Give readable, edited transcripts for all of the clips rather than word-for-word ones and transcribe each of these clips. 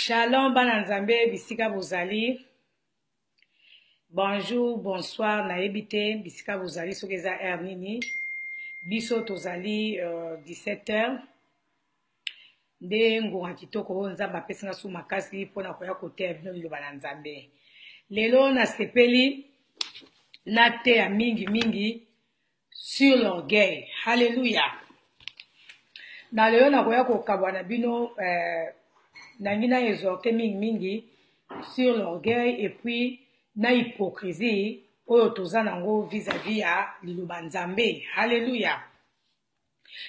Shalom bana Nzambe bisika bozali. Bonjour, bonsoir, nayebi te bisika bozali soki eza heure nini. Biso tozali euh, 17 heures nde ngonga kitoko oyo Nzambe apesi nga su makasi mpo na koya koteya bino liloba na Nzambe. Lelo nasepeli nateya mingi mingi sur l'orgueil. Alléluia. Na lelo nakoya kokabwa na bino eh, nangi na exhorte mingi mingi sur l'orgueil et puis na hypocrisie oyo toza nango vis-à-vis ya liloba Nzambe. Alléluia.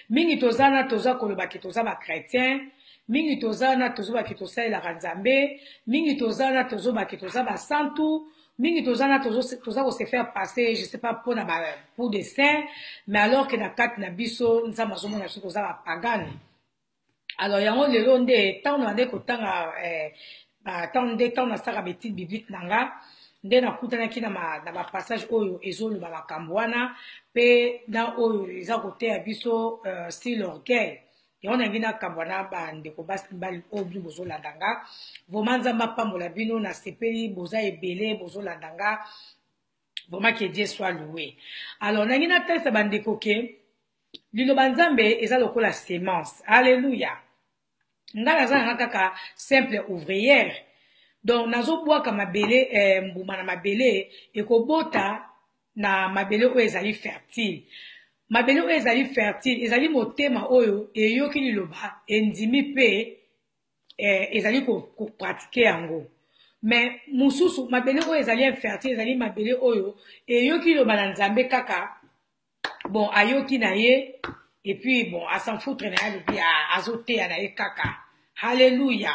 Mingi toza na toza koloba ke toza ba chretien, mingi toza na tozoba ke tosalelaka Nzambe, mingi toza na tozoba ke toza ba santu, mingi toza na toza ko se faire passer je sais pas pona ba pour des saints, mais alors que na kati na biso Nzambe azomona biso toza ba pagane. Alors yango lelo nde ntango na nde kotanga eh, ntango nde ntango nasalaka baetude biblique na nga nde nakutanaki na, ma, na bapassage oyo ezoloba makambo wana mpe na oyo eza koteya biso uh, sur l'orgueil yango nalingi nakambwa na bandeko basi mibali oyo bino bozolanda nga vraimen nzambe apambola bino nasepeli boza ebele bozolanda nga vraiment que dieu soit loué alors nalingi natalisa bandeko ke liloba nzambe eza lokola semence alleluya nga naza nanga kaka simple ouvrière donc nazobwaka mabele eh, mbuma na mabele ekobota na mabele oyo ezali fertile mabele oyo ezali fertile ezali motema oyo eyoki liloba endimi mpe eh, ezali kopratike ko yango me mosusu mabele oyo ezali infertile ezali mabele oyo eyoki liloba na nzambe kaka bon ayoki na ye et puis bon a s'en foutre na ye alobi ah, azoteya na ye kaka halleluya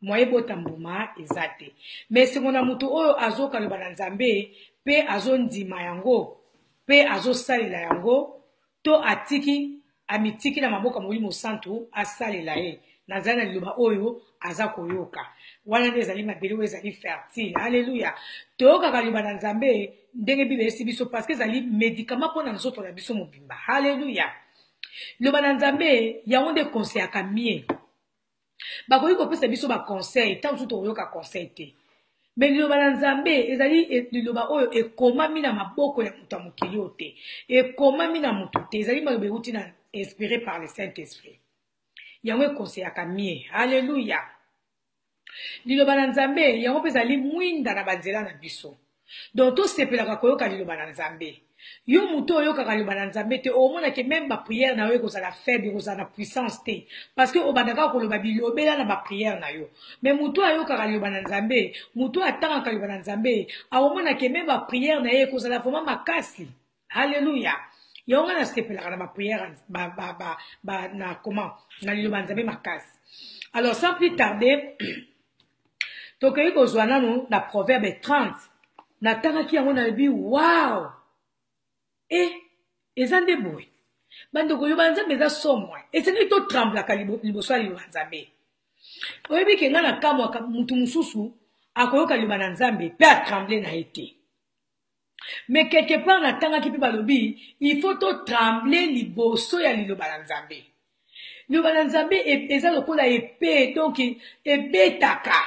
moye bota mbuma eza te me esengo na moto oyo azoka loba na nzambe mpe azondima yango mpe azosalela yango to atiki amitiki na maboko ya molimo santu asalela ye nazali na liloba oyo aza koyoka wana nde ezali mabele oyo ezali fertile alleluya toyokaka liloba na nzambe ndenge bible eyesi biso parce que ezali médicament mpo na nzoto na biso mobimba alleluya liloba na nzambe yango nde ekonseyaka mie bakoki kopesa biso baconseil ntango mosusu tokoyoka conseil te me liloba na nzambe ezali e, liloba oyo ekomami na maboko ya moto ya mokili oyo te ekomami na moto te ezali maloba euti na inspiré par le saint esprit yango ekonseyaka mie alleluya liloba na nzambe yango mpe ezali mwinda na banzela na biso donc tosepelaka koyoka liloba na nzambe yo moto oyokaka liloba na nzambe te omona ke meme bapriere na yo ekozala faible ekozala na puissance te parce que obandaka koloba bilobela na bapriere na yo mais moto ayokaka liloba na nzambe moto atangaka liloba na nzambe akomona ke meme bapriere na ye ekozala vraiment makasi Alléluia. Yango nga nasepelaka na baprière ba, ba, ba, ba, na comment na liloba nzambe makasi. Alors sans plus tarder tokei kozwa nanu na proverbe 30 natangaki yango nalobi wow e eh, eza nde boye bandeko liloba nzambe eza somo esengeli totramblaka liboso ya liloba nzambe oyebi ke ngai nakamwaka motu mosusu akoyoka liloba na nzambe mpe atramble na ye te mais quelque part natangaki mpe balobi il faut to tremble liboso ya liloba na nzambe liloba na nzambe e, eza lokola epe donc ebetaka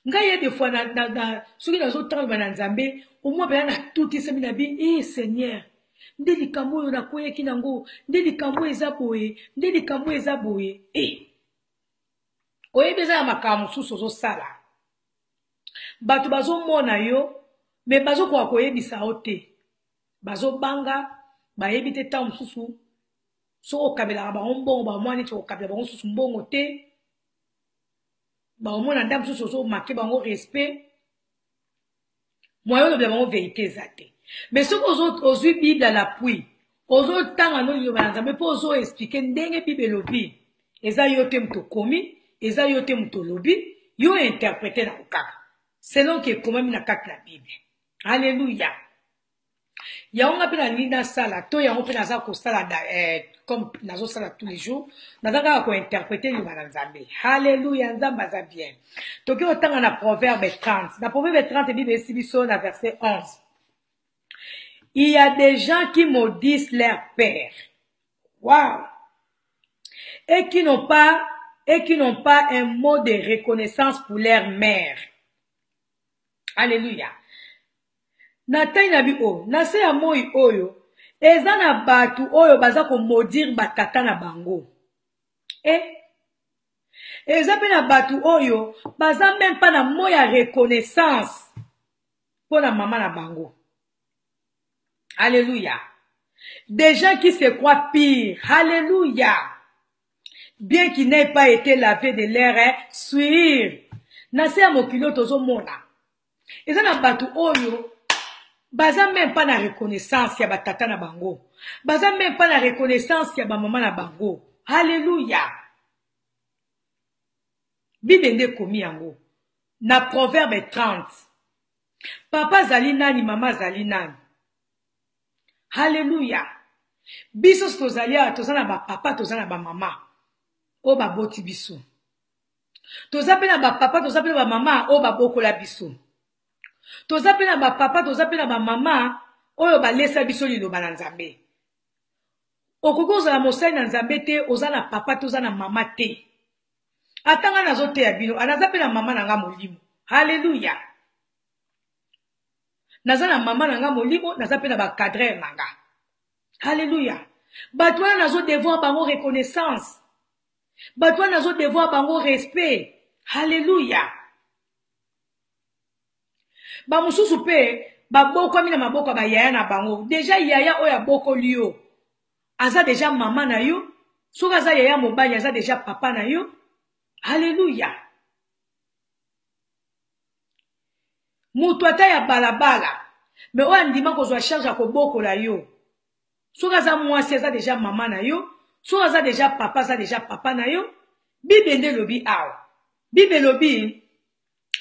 ngai ye des fois na, na, na, soki nazotanga liloba na nzambe omwa mpena natutisami na bi e eh, seigneur nde likambo oyo nakweyaki nango nde likambo eza boye nde likambo eza boye e eh. oyebi eza na makambo mosusu ozosala bato bazomona yo me bazokoka koyebisa yo te bazobanga bayebi te ntango mosusu soki okabelaka bango mbongo bamwa neti okabela bango mosusu mbongo te baomona nda mosusu ozomake bango respect moyen olobela bango verité eza te mais soki ozwi bible à l'appui ozotanga no liloba na nzambe mpo ozo explike ndenge bible elobi eza yo te moto okomi eza yo te moto olobi yo interprete na kokaka selon ke ekomami na kati na bible alleluya yango nga mpe nalingi nasala to yango mpe naza kosala eh, comme nazosala tous les jours naza kaka kointerprete liloba na nzambe halleluya nzambe aza bien tokoki kotanga na proverbe 30 na proverbe 30 bible esi biso na verset 11 il y a des gens qui maudissent leur père wow et qui n'ont pas et qui n'ont pas un mot de reconnaissance pour leur mère. Alléluia. Natali na bi o na se ya moi oyo eza na bato oyo baza komodire batata na bango e eza mpe na bato oyo baza meme mpa na moi ya reconnaissance mpo na mama na bango. Alléluia. Des gens qui se croient pires. Alléluia. Bien qu'ils n'aient pas été lavés de leur souillure. Na se ya mokili oyo tozomona eza na bato oyo baza meme pas na reconnaissance ya batata na bango, baza meme pas na reconnaissance ya bamama na bango. Alléluia. Bible nde ekomi yango na Proverbe 30. Papa azali nani, mama azali nani? Halleluya. Biso soki tozali awa, toza na bapapa, toza na bamama oyo baboti biso, toza mpe na bapapa, toza mpe na bamama oyo babokola biso, toza mpe na bapapa, toza mpe na bamama oyo balesa biso liloba na Nzambe. Okoki kozala mosali na Nzambe te, oza na papa te, oza na mama te. Ata ngai nazoteya bino, naza mpe na mama na ngai molimo. Halleluya. Naza na mama na ngai molimo, naza mpe na bacadrere na nga. Halleluya. Bato wana nazo devoir bango reconnaissance, bato wana nazo devoir bango respect. Halleluya. Bamosusu mpe babokwami na maboko ya bayaya na bango. Deja yaya oyo abokoli yo aza deja mama na yo, soki aza yaya mobali aza deja papa na yo. Halleluya. Moto ata ya balabala me oyo andima kozwa charge ya kobokola yo, soki aza mwasi aza deja mama na yo, soki aza deja papa aza deja papa na yo. Bible nde elobi awa, Bible elobi: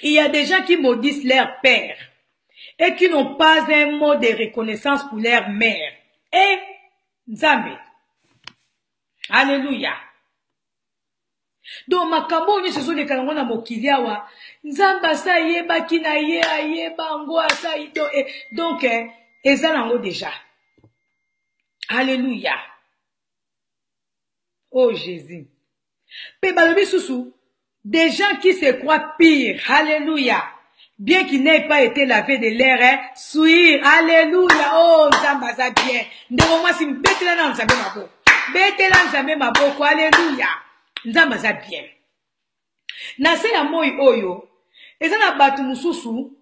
il y a des gens qui maudissent leur père et qui n'ont pas un mot de reconnaissance pour leur mère. Et Nzambe. Alléluia. Donc makambo oyo nyonso ezoleka yango na mokili awa, Nzambe asa ayebaki na ye, ayeba yango asa. Donc eza nango déjà. Alléluia. Oh Jésus. Mpe balobi susu: des gens qui se croient pires. Alléluia. Bien qu'ils n'aient pas été lavés de leur souillure. Alléluia. Oh Nzambe aza bien. Ndeko mwasi, betela na Nzambe maboko, betela Nzambe maboko. Alléluia. Nzambe aza bien. Na se ya moi oyo eza na bato mosusu.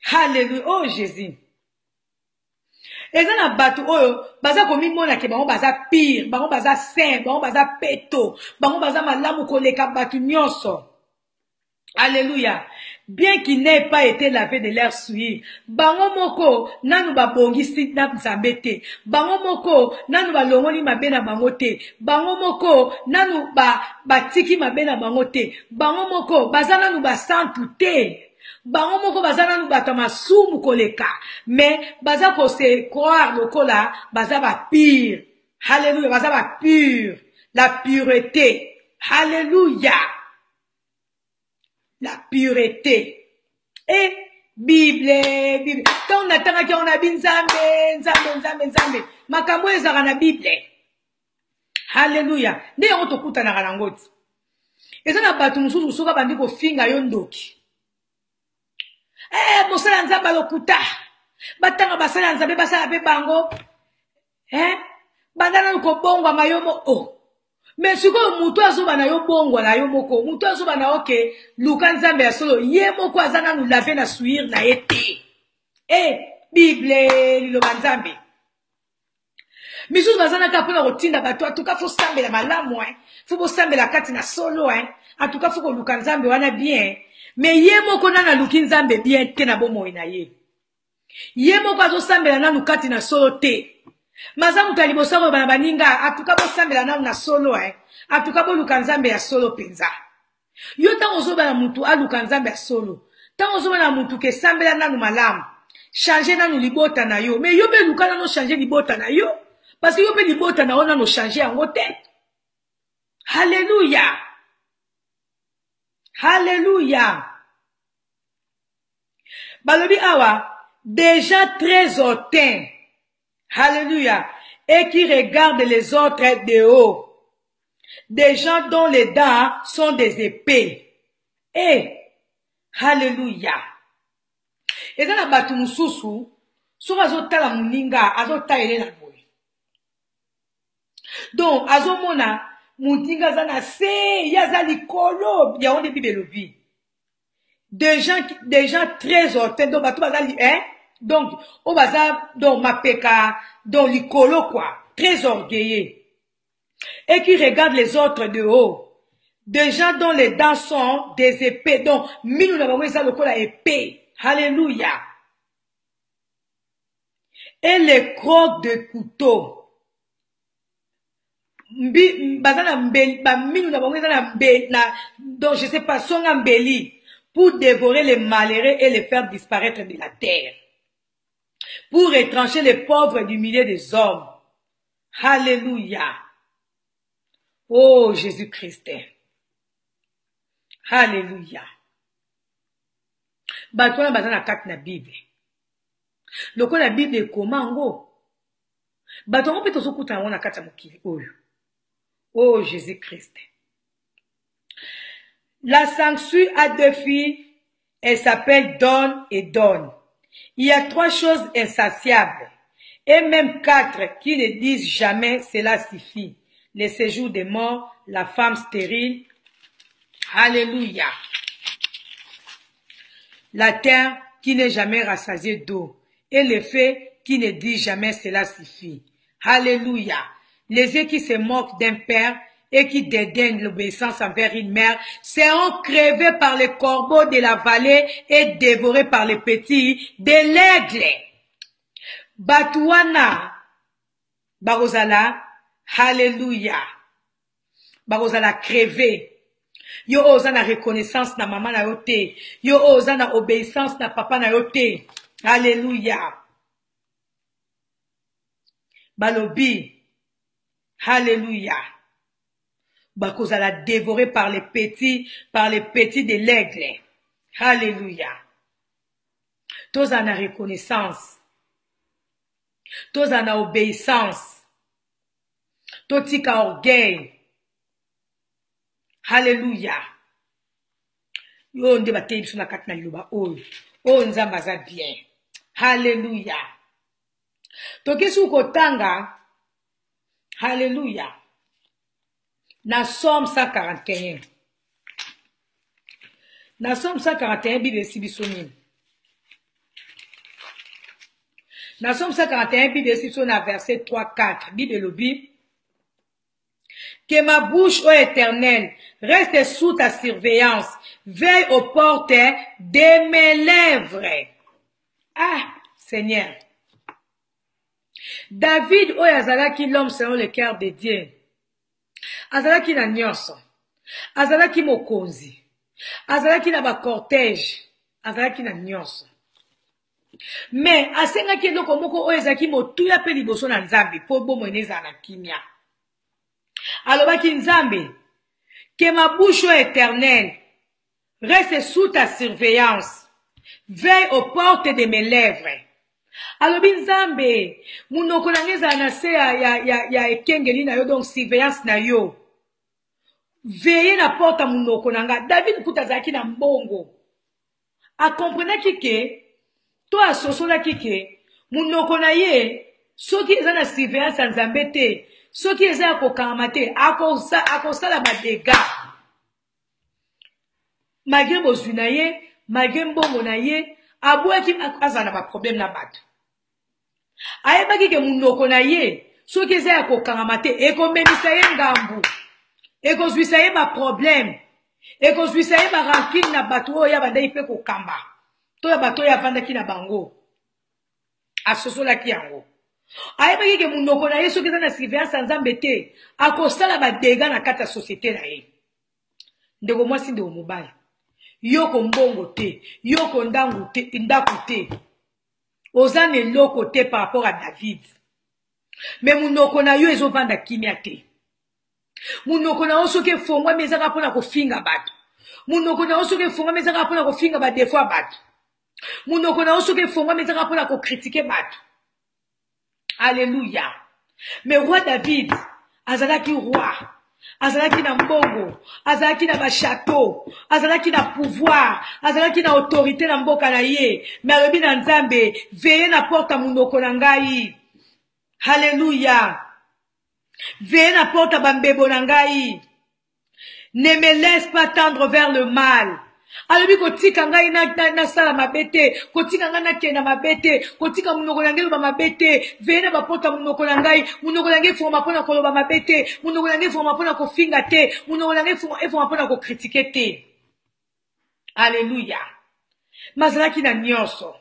Halleluya. Oh Jésus. Eza na bato oyo baza komimona ke bango baza pire, bango baza saint, bango baza peto, bango baza malamu koleka bato nyonso. Alléluia. Bien qu'ils n'aient pas été lavés de leur souillure, bango moko nanu babongisi na Nzambe te, bango moko nanu balongoli mabe na bango te, bango moko nanu batiki mabe na bango te, bango moko baza nanu basantu te, bango moko baza nanu bato ya masumu koleka, mais baza kose croire lokola baza bapire. Halleluya. Baza bapure, la pureté. Halleluya. La pureté e Bible, Bible, ntango natangaki yango na bi Nzambe, Nzambe, Nzambe, Nzambe, makambo oyo ezalaka na Bible. Halleluya. Nde yango tokutanaka nango ti eza na bato mosusu, soki abandi kofinga yo ndoki, mosala ya Nzambe alokuta, batanga basala ya Nzambe basala mpe bango, banda nanu kobongwama yo mo. Oh, mais sikoyo motu azoba na yo bongwa na yo moko, motu azoba na yo ke luka Nzambe ya solo, ye moko aza nanu lavé na souillure na ye te. E Bible, liloba Nzambe. Misusu baza na kaka mpona kotinda bato: atuka fo sambela malamu, fo bosambela kati na solo, atuka fo koluka Nzambe wana bien. Mais ye moko nanu aluki Nzambe bien te na bomoi na ye, ye moko azosambela nanu kati na solo te. Maza moto ya liboso akoloba na baninga: atuka bosambela nanu na solo, atuka boluka Nzambe ya solo mpenza. Yo ntango ozoba na mutu aluka Nzambe ya solo, ntango ozoba na mutu ke sambela nanu malamu, change nanu libota na yo, mais yo mpe luka nanu change libota na yo, parce que yo mpe libota na yo nanu change yango te. Halleluya, halleluya. Balobi awa: déjà très hautain. Halleluya. Et qui regarde les autres de haut. Des gens dont les dents sont des épées. Eh, halleluya. Eza na bato mosusu soki azotala moninga azotalela boye. Donc azomona moninga aza na se, ye aza likolo. Yango nde Bible elobi. Des gens très hautains, donc bato baza, hein? Donc oyo baza donc mapeka donc likolo quoi, très orgueilleux et qui regardent les autres de haut. Des gens dont les dents sont des épées, donc minu na bango eza lokola épée. Alléluia. Et les crocs de couteau. Mbi, baza na mbeli, ba minu na bango eza na mbeli, na, donc je sais pas, songa mbeli, pour dévorer les malheureux et les faire disparaître de la terre. Pour retrancher les pauvres du milieu des hommes. Alléluia. Oh Jésus-Christ. Alléluia. Bato wana baza na kati na Bible. Lokola Bible ekoma yango, bato yango mpe tozokutana yango na kati ya mokili oyo. Oh Jésus-Christ. La sangsue a deux filles, elles s'appellent Don et Don. Il y a trois choses insatiables, et même quatre qui ne disent jamais cela suffit. Le séjour des morts, la femme stérile. Alléluia. La terre qui n'est jamais rassasiée d'eau, et le feu qui ne dit jamais cela suffit. Alléluia. Les yeux qui se moquent d'un père et qui dédaignent l'obéissance envers une mère seront crevés par les corbeaux de la vallée et dévorés par les petits de l'aigle. Bato wana bakozala, halleluya, bakozala creve. Yo oyo oza na reconnaissance na mama na yo te, yo oyo oza na obéissance na papa na yo te, halleluya, balobi halleluya, bakozala dévoré par les petits de l'aigle. Halleluya. Tozala na reconnaissance, tozala na obéissance, totika orgueil. Halleluya. Oyo nde bateyi biso na kati na liloba oyo. Oyo Nzambe aza bien. Halleluya. Toki suku kotanga, halleluya, na Psaume 141. Na Psaume 141, Bible esi biso nini? Na Psaume 141, Bible esi biso na verset 3 4, Bible elobi: Que ma bouche, ô Éternel, reste sous ta surveillance. Veille aux portes de mes lèvres. Ah, Seigneur. David, oyo azalaki l'homme selon le cœur de Dieu. Azalaki na nyonso. Azalaki mokonzi. Azalaki na ba cortège. Azalaki na nyonso. Mais asengaki eloko moko oyo ezalaki motuya mpe liboso na Nzambe mpo bomoi na ezala na kimia. Alobaki: Nzambe, que ma bouche, ô Éternel, reste sous ta surveillance. Veille aux portes de mes lèvres. Alobi: Nzambe, monoko na ngai ezala na se ya ekengeli na yo, donc surveillance na yo. Veille na porte ya monoko na ngai. David kuta azalaki na mbongo, akomprenaki ke to asosolaki ke monoko na ye soki eza na surveillance ya Nzambe te, soki eza ya kokangama te, akosala badégâts. Malgré bozwi na ye, malgré mbongo na ye, aboyaki azala na baproblème na bato. Ayebaki ke monoko na ye soki eza ya kokangama te, ekomemisa ye ngambu, ekozwisa ye baproblème, ekozwisa ye barancune na bato oyo abandaki mpe kokamba to ya bato oyo avandaki na bango. Asosolaki yango. Ayebaki ke monoko na ye soki eza na surveillance ya Nzambe te, akosala badégâts na kati ya société na ye. Ndeko mwasi, ndeko mobali, yoko mbongo te, yoko ndangu te, ndako te, oza na eloko te par rapport à David, mais monoko na yo ezovanda kimia te. Monoko na yo soki efongwami, ezaka mpona kofinga bato. Monoko na yo soki efongwami, ezaka mpona kofinga badéfauts ya bato. Monoko na yo soki efongwami, ezaka mpona kocritiquer bato. Alleluya. Mais roi David azalaki roi. Azalaki na mbongo, azalaki na bachateau, azalaki na pouvoir, azalaki na autorité na mboka na ye, me alobi na Nzambe, veye na porte ya monoko na ngai. Halleluya! Veye na porte ya bambebo na ngai. Ne me laisse pas tendre vers le mal. Alobi kotika ngai nasala na, na mabe te, kotika ngai nakenda mabe te, kotika monoko na ngai eloba mabe te. Veye na bapota monoko na ngai, monoko na ngai efungama mpo na koloba mabe te, monoko na ngai efungama mpo na kofinga te, monoko na ngai efungama mpo na kokritike te. Aleluya! Mazalaki na nyonso.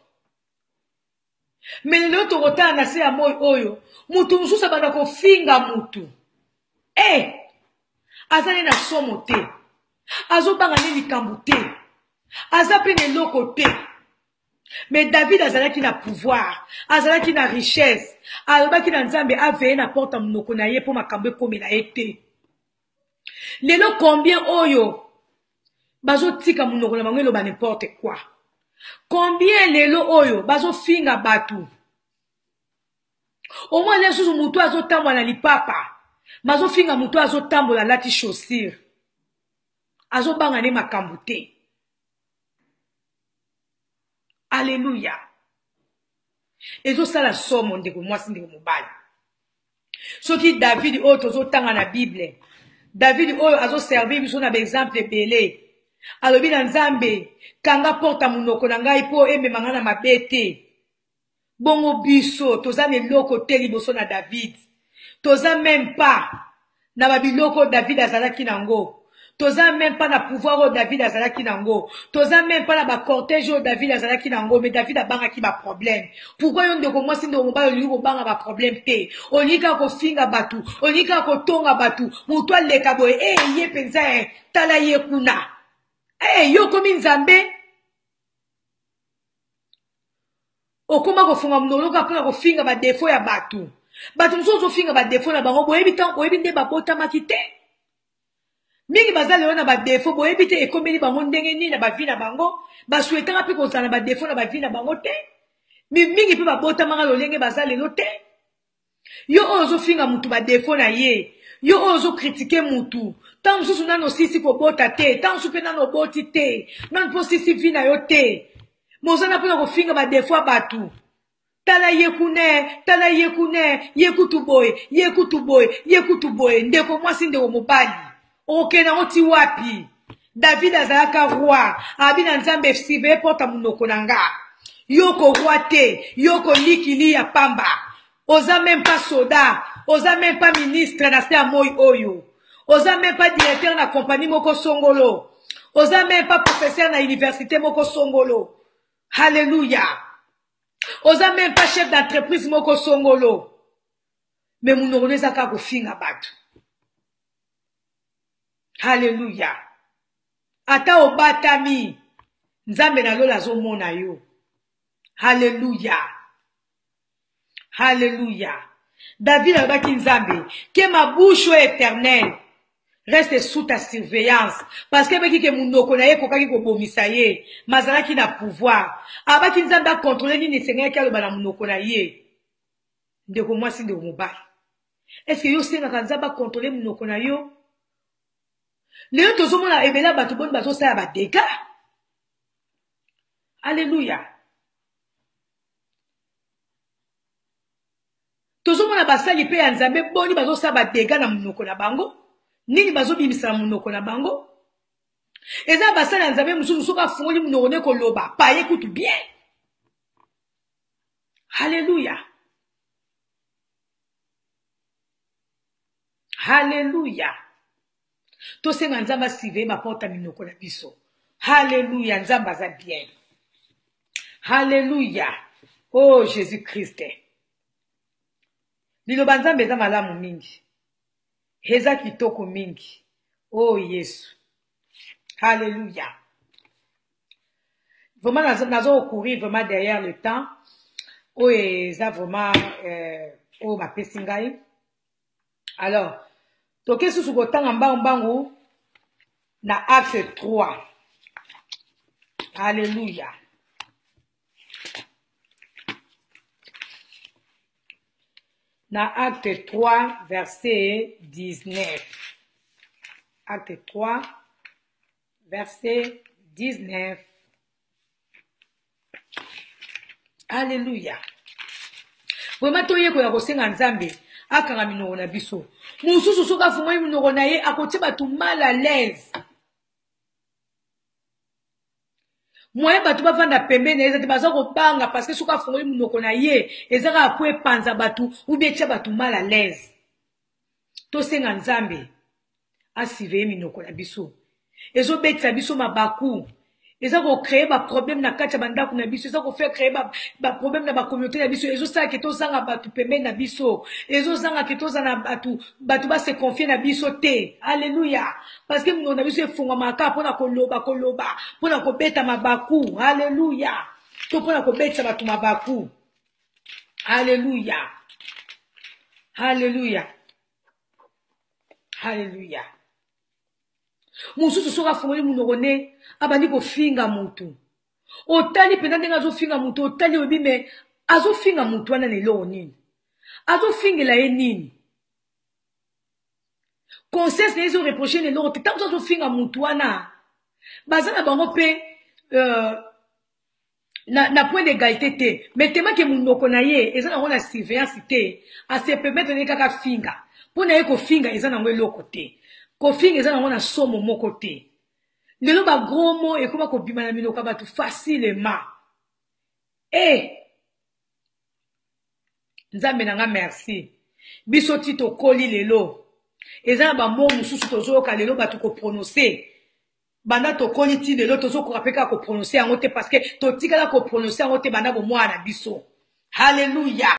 Me lelo tokotala na se ya moi oyo, moto mosusu abanda kofinga motu e eh! Aza nde na somo te, azobanga nde likambo te, aza mpe na eloko te. Me David azalaki na pouvoir, azalaki na richesse, alobaki na Nzambe aveye na porte ya monoko na ye mpo makambo ekomela ye te. Lelo combien oyo bazotika monoko na bango eloba n'importe quoi? Combien lelo oyo bazofinga bato? Omoi lisusu motu azotambola na lipapa, bazofinga motu azotambola alati chaussure, azobanga nde makambo te. Alleluya! Ezosala somo, ndeko mwasi, ndeko mobali. Soki David oyo tozotanga na Bible, David oyo azoservir biso na baexemple ebele, alobi na Nzambe, kanga porte ya monoko na ngai mpo emema ngai na mabe te. Bongo biso toza na eloko te liboso na David. Toza même pas na babiloko David azalaki nango. Toza même pas na pouvoir oyo David azalaki nango. Toza même pas na bacortège oyo David azalaki nango. Mais David abangaki baproblème. Pourquoi yo ndeko mwasi, ndeko mobali, olingi kobanga baproblème te? Olingi kaka kofinga bato, olingi kaka kotonga bato. Moto aleka boye, e ye mpenza, e tala ye kuna, e yo okomi Nzambe. Okoma kofunga monoko kaka mpona kofinga badefo ya bato. Bato mosusu ozofinga badefo na bango, boyebi ntango, boyebi nde babotamaki te. Mingi baza lelo na badefo, boyebi te ekomeli bango ndenge nini na bavi na bango. Basuetaka mpe kozala na badefo na bavi na bango te. Mingi mpe babotamaka lolenge baza lelo te. Yo oyo ozofinga mutu badefo na ye, yo oyo ozokritike mutu, ntango mosusu nano osisi kobota te, ntango mosusu mpe nano oboti te, nano mpe osisi vi na yo te, mozana mpona kofinga badefo ya bato. Tala ye kuna, tala ye kuna, ye kutu boye, ye kutu boye, ye kutu boye. Ndeko mwasi, ndeko mobali, okokende yango ti wapi? David azalaka roi, abi na Nzambe, surveille porte monoko na nga. Yo ko roi te, yo ko likili ya pamba. Oza même pas soda, oza même pas ministre na se ya moi oyo. Oza même pas directeur na compagnie moko songolo. Oza même pas professeur na université moko songolo. Alléluia. Oza même pas chef d'entreprise moko songolo. Mais monoko no eza kaka kofinga bato. Alléluia. Ata obatami, Nzambe na lola azomona yo. Alléluia. Alléluia. David alobaki Nzambe, que ma bouche éternelle reste sous ta surveillance, parce que ebeki ke monoko na ye ekokaki kobomisa ye, mazalaki na pouvoir. Abaki Nzambe akontrole nini esengelaki aloba na monoko na ye. Ndeko mwasi, ndeko mobali, est-ce que yo osengaka Nzambe akontrole monoko na yo? Lelo tozomona ebele ya bato boni bazosala badega. Alléluia. Tozomona basali mpe ya Nzambe boni bazosala badega na monoko na bango, nini bazobimisa na monoko na bango. Eza basali ya Nzambe mosusu soki afungoli monoko nde koloba paye kutu bien. Alléluia. Alléluia. Tosenga Nzambe asurveille baporte ya minoko na biso. Alléluia. Nzambe aza bien. Alléluia. Oh Jésus Christ. Liloba Nzambe eza malamu mingi, eza kitoko mingi. Oh Yesu. Alléluia. Vraiment nazo courir vraiment derrière le temps. Oyo eza vraiment oyo bapesi ngai. Alors toke susu kotanga mbangu mbangu na Acte 3. Alléluia. Na Acte 3 verset 19. Acte 3, verset 19. Alléluia. Vraiment toyekola kosenga Nzambe akanga minoko na biso. Mosusu soki afungoli minoko na ye akotia bato mal à l'aise. Moyen bato bavanda pembeni na ye eza te, baza kobanga parce que soki afungoli monoko na ye eza kaka po epanza bato ou bien etia bato mal à l'aise. Tosenga Nzambe asurveille minoko na biso. Ezobetisa biso mabaku, eza kocreye baproblème na kati ya bandako na biso, eza kofaire créer baproblème na bacommunauté na biso, ezosala ke tozanga bato pembeni na biso, ezozanga ke tozala na bato, bato base confie na biso te. Alleluya. Parce que monoko na biso efungwamaka kaka mpona koloba koloba, mpona kobeta mabaku. Alleluya. To mpona kobetisa bato mabaku. Alleluya. Alleluya. Alleluya. Mosusu soki afungoli monoko ne abandi kofinga motu, otali mpenza ndenge azofinga motu, otali oyebi me azofinga motu wana na eloko nini, azofingela ye nini, conscience na ye ezoreproche na eloko te. Ntango mosusu azofinga motu wana, baza na bango mpe na point d'égalité te, mais tema ke monoko na ye eza nango na surveillance te, ase permettre ne kaka finga. Mpo na ye kofinga eza nango eloko te, kofinga eza nango na somo moko te. Lelo ba gros mots ekoma kobima na minoko ya bato facilement. E Nzambe na nga merci. Biso ti tokoli lelo, eza na ba mots mosusu tozoyoka lelo bato koprononce. Banda tokoli ti lelo tozokoka mpe kaka koprononce yango te, parce que totikala koprononce yango te banda bomwana na biso. Halleluya.